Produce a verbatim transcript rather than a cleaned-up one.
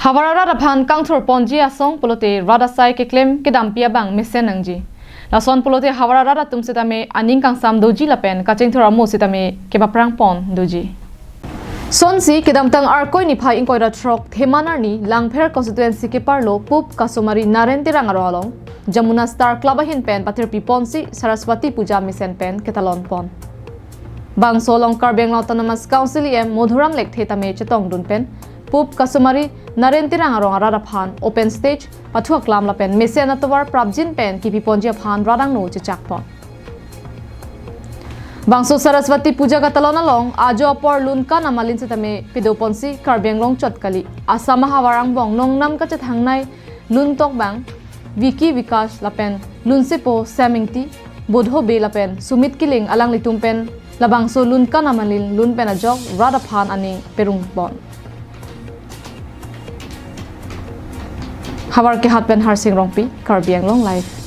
Havar arat aphan kangthur ponji asong pulote rat asai keklem kedampi abang mesen nangji. Lason pulote havar arat atum sitame aning kangsam doji lapen kachingthur amo sitame kepaprang pon doji. Sonsi kedamtang Arkoi niphai ingkoi ra throk Theman arni Langpher constituency keparlo Pup Kasomari Naren Terang arong along Jamuna Star Club ahin pen pathirpi ponsi Saraswati Puja mesen pen ketalon pon. Bangso along Karbi Anglong Autonomous Council E M Madhuram Lekthe tame chetongdun pen Pup Kasomari Naren Terang arong arat aphan open stage pathu aklam lapen mesen atovar prapjin pen kipi ponji aphan rat angno chechak pon. Bangso Saraswati Puja katalon along ajo apor lun kan amalin sitame pedo ponsi Karbi Anglong chot kali, Assam ahavar angbong nongnam kachethangnei lun tok bang Vicky Vikash lapen lunsepo Sam Ingti, Bodho Bey lapen Sumit Killing alanglitum pen labangso lun kan amalin lun pen ajok rat aphan aning perung pon. Havar Kehat pen Harsing Rongpi, Karbi Anglong Live.